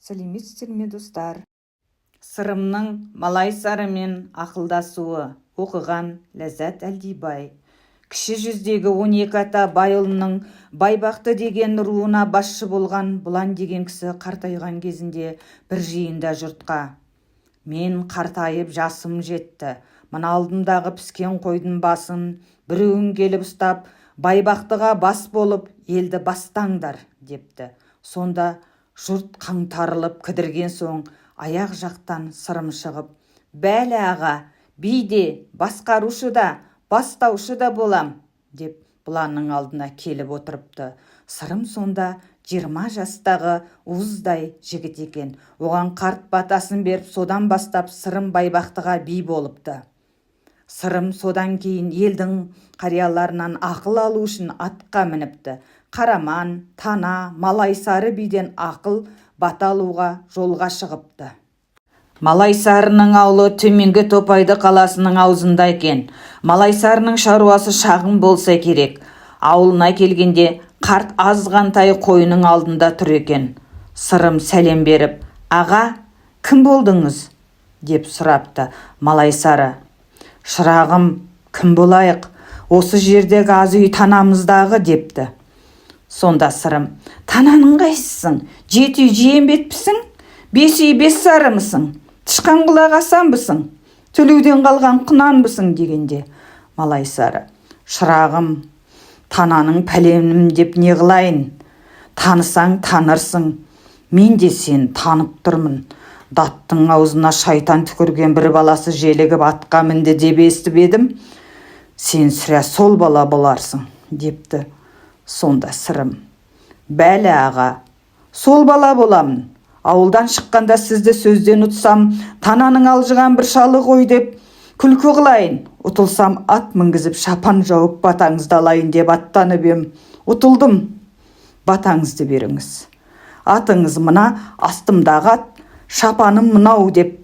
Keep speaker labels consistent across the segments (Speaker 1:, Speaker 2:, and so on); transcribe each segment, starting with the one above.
Speaker 1: Сәлеметсіздер ме, достар? Сырымның Малайсарымен ақылдасуы. Оқыған Ләззат Әлдибай. Кіші жүздегі 12 ата байұлының Байбақты деген руына басшы болған Бұлан деген кісі қартайған кезінде бір жиында жұртқа: «Мен қартайып, жасым жетті. Мына алдымдағы піскен қойдың басын біреуің келіп ұстап, Байбақтыға бас болып, елді бастаңдар», – депті. Сонда жұрт қаңтарылып кідірген соң, аяқ жақтан Сырым шығып: «Бәлі, аға, би де, басқарушы да, бастаушы да болам», – деп Бұланның алдына келіп отырыпты. Сырым сонда 20 жастағы уыздай жігіт екен. Оған қарт батасын беріп, содан бастап Сырым Байбақтыға би болыпты. Сырым содан кейін елдің қарияларынан ақыл алу үшін атқа мініпті. Қараман, Тана, Малайсары биден ақыл бата алуға жолға шығыпты. Малайсарының аулы төменгі Топайды қаласының аузында екен. Малайсарының шаруасы шағын болса керек. Ауылына келгенде қарт азғантай қойының алдында тұр екен. Сырым сәлем беріп: «Аға, кім болдыңыз?» – деп сұрапты. Малайсары: «Шырағым, кім болайық, осы жердегі аз үй танамыздағы», – депті. Сонда Сырым: «Тананың қайсысың? Жеті үй Жиембетпісің, бес үй Бессарымысың, тышқан құлақ Асанбысың, Төлеуден қалған Құнанбысың?» – дегенде, Малайсары: «Шырағым, тананың пәленім деп не қылайын? Танысаң, танырсың. Мен де сені танып тұрмын. Даттың аузына шайтан түкірген бір баласы желігіп атқа мінді деп естіп едім. Сен, сірә, сол бала боларсың», – депті. Сонда Сырым: «Бәлі, аға, сол бала боламын. Ауылдан шыққанда сізді сөзден ұтсам, тананың алжыған бір шалы ғой деп күлкі қылайын, ұтылсам, ат мінгізіп, шапан жауып, батаңызды алайын деп аттанып ем, ұтылдым. Батаңызды беріңіз. Атыңыз мына астымдағы ат, шапаным мынау», – деп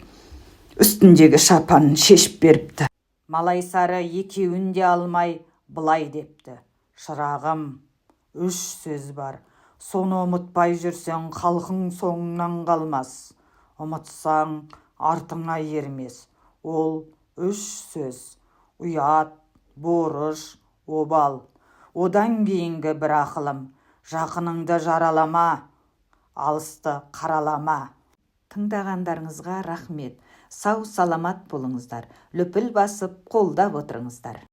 Speaker 1: үстіндегі шапанын шешіп беріпті. Малайсары екеуін де алмай, былай депті: «Шырағым, үш сөз бар. Соны ұмытпай жүрсең, халқың соңыңнан қалмас, ұмытсаң, артыңа ермес. Ол үш сөз: ұят, борыш, обал. Одан кейінгі бір ақылым: жақыныңды жаралама, алысты қаралама». Тыңдағандарыңызға рахмет. Сау саламат болыңыздар. Лүпіл басып, қолдап отырыңыздар.